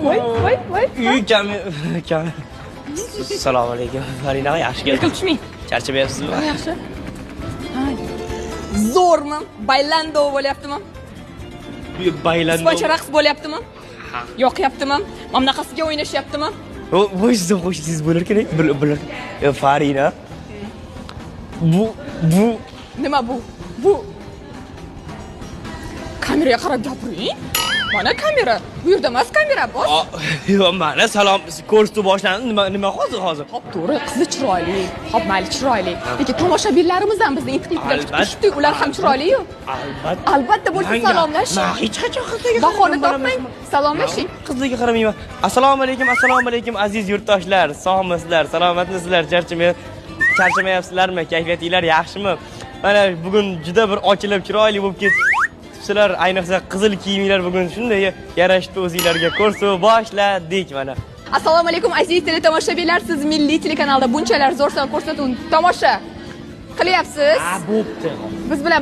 Voy, voy, voy. Uy kami kami. Assalomu alaykum. Farina, yaxshi Yiqilib keldim. tushmang. Charchamayapsizmi? Yaxshi. Zo'rmi? Baylando bo'lyaptimi? Baylandi. Ispancha raqs bo'lyaptimi? Yoqyaptimi? Mana bunaqasiga o'ynashyaptimi? Voy, siz qo'shdingiz bo'lar kerak. Bo'lar. Farina. Bu Nima bu? Bu kameraga qarab gapiring. Mana kamera. Bu yerda emas kamera, bos. Yo'q, mana salom ko'rsatuv boshlandi. Nima hozir? Hop, to'g'ri, qizi chiroyli. Hop, mayli, chiroyli. Lekin tomoshabinlarimiz ham bizni intiqlik bilan kutib Albatta. turishibdi. Ular ham chiroyli-yu. Albatta. Albatta bo'lsa salomlashing. Men hech qachon qizlarga Bahona qaramayman. topmang, salomlashing. Qizlarga qaramayman. Assalomu alaykum, assalomu alaykum, aziz yurtdoshlar. Sog'misizlar, salomatmisizlar? Charchamayapsizlarmi? Kayfiyatinglar yaxshimi? Mana bugun juda bir ochilib, chiroyli bo'lib ketibsizlar. Ayniqsa qizil kiyiminglar bugun shunday yarashibdi o'zinglarga. Ko'rsatuv boshladik mana. Assalomu alaykum, aziz teletomoshabinlar. Siz milliy telekanalda bunchalar zo'r ko'rsatuvni tomosha qilyapsiz. Ha, bo'pti. Biz bilan